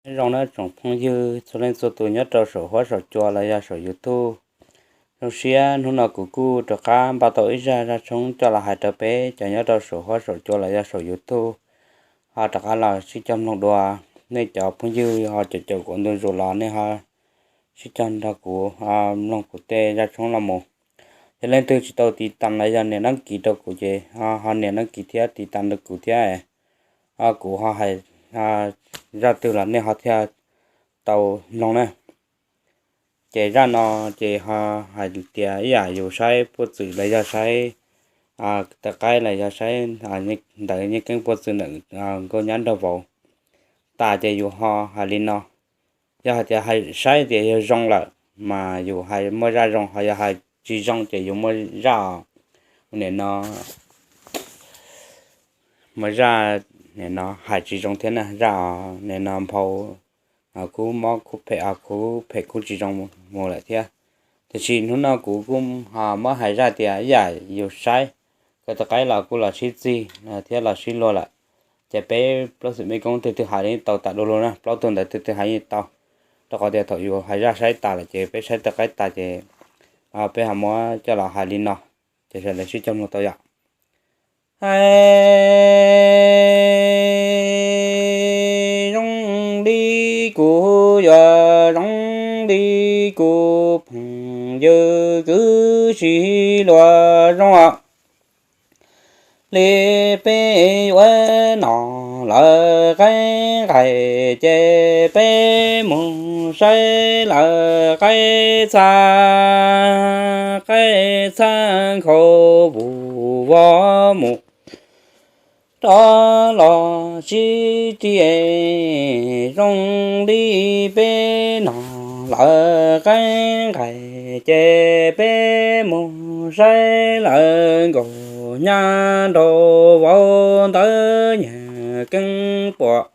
Nyob zoo nawb tsoom phooj ywg txhua leej txhua tus nyob rau saum huab saum cua los yog saum YouTube. Zoo siab hnub no kuv kuj rov qab npaj tau ib zaj zaj tshoob coj los hais rau peb cov nyob rau saum huab saum cua los yog saum YouTube ho rov qab los sib cog mloog dua. Nej cov phooj ywg ho caum caum kuv ntu zus los nej ho sib cog nrog kuv mloog kuv tej zaj tshoob los mus. Yog leej twg tsis tau tiv tas los yog nias dab kiv rau kuv ces ho nias dab kiv thiab tiv tas rau kuv thiab, kuv ho hais zaj twg los nej ho thiaj tau mloog na. Ces zaj no ces ho hais tias ib yam yus saib puag txwm los yog saib tawv qaib los yog saib ntawd nyiaj keeb puag txwm ntawm nkauj nyab nraug vauv tas ces yus ho hais li no. Yog hais tias hais saib tias yog zoo lawm mas yus hais muaj zaj zoo, ho yog hais tsis zoo ces yus muaj zaj, nim no muaj zaj, nim no hais tsis zoo thiab na, zaj nim no nphau khub mob khub phem, khub phem khub tsis zoo mus lawm thiab. Tiam sis hnub no kuv kuj ho muab hais zaj tias ib yam yus saib, koj tus qaib los kuj los sib txig thiab los sib luag lawm. Ces peb plaub tug mej koob twg twg hais li tau tas du lug na, plaub tug ntawd twg twg hais li tau, rau qhov tias thaum yus hais zaj saib tas lawm ces peb saib tus qaib tas ces peb ho muab coj los hais li no, ces sawv daws sib cog mloog tau yom. Hais zoo li kuv yuav zoo li kuv phooj ywg kwv tsis luag zoo os. Li peb yuav noj lawm qaib nqaij ces peb mus saib lawm qaib txha, qaib txha nkhaus vus vos mus rov los sib ris. Zoo li peb noj lawm qaib nqaij ces peb mus saib lawm nkauj nyab nraug vauv ntawd nyiaj keeb puag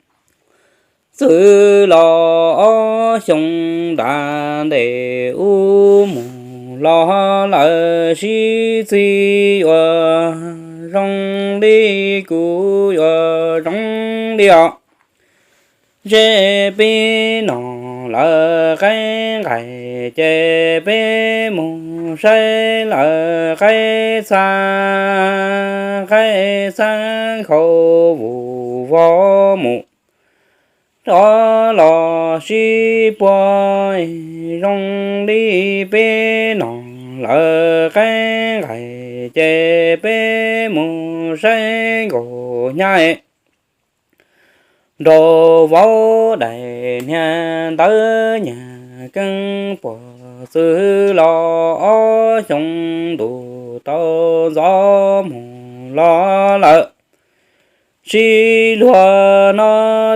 txwm los ob xyoo nram ntej ub mus los lawm sib txig yuav zoo li kuv yuav zoo li os. Ntshe peb noj lawm qaib nqaij ces peb mus saib lawm qaib txha, qaib txha nkhaus vus vos mus rov los sib puag. Zoo li peb noj lawm qaib nqaij ces peb mus saib nkauj nyab nraug vauv daim niag ntawd nyiaj keeb puag txwm los ob xyoo ntuj tau ntxov mus los lawm. Sib luag no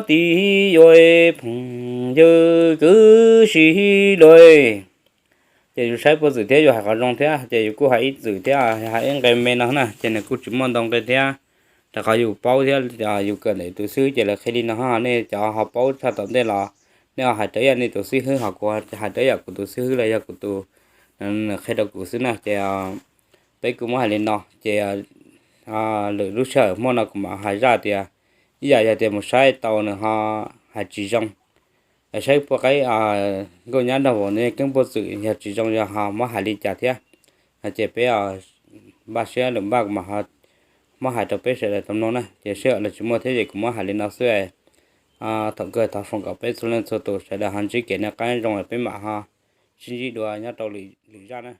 tib yuav phooj ywg kwv sib luag. Ces yus saib puag txwm thiab yus hais qhov zoo thiab ces yus kuj hais ib txwm thiab, hais ib nqe me no na ces nws kuj tsis muaj ntau nqe thiab. Rau qhov yus paub thiab yus kawm ntawm tus xib hwb ces lawv qhia li no, nej cov ho paub tshaj tom ntej los nej ho hais raws ib yam nej tus xib hwb, ho kuv hais raws ib yam kuv tus xib hwb los yog kuv tus, nws qhia rau kuv xwb na ces peb kuj muab hais li no ces lwm lub sij hawm muaj no kuv mam hais zaj tias ib yam yog tias mus saib tau nws ho hais tsis zoo, saib puag qaib nkauj nyab nraug vauv nyiaj keeb puag txwm yog tsis zoo yog ho muab hais li cas thiab. Ces peb npaj siab lwm npaj kuv mam muab hais rau peb sawv daws tau mloog na. Ces sij hawm los tsis muaj thiab ces kuv muab hais li no xwb. Thaum kawg thov foom kom peb txhua leej txhua tus sawv daws ho ntsib kev noj qab zoo, peb mam ho sib ntsib dua nyob rau lwm zaj na.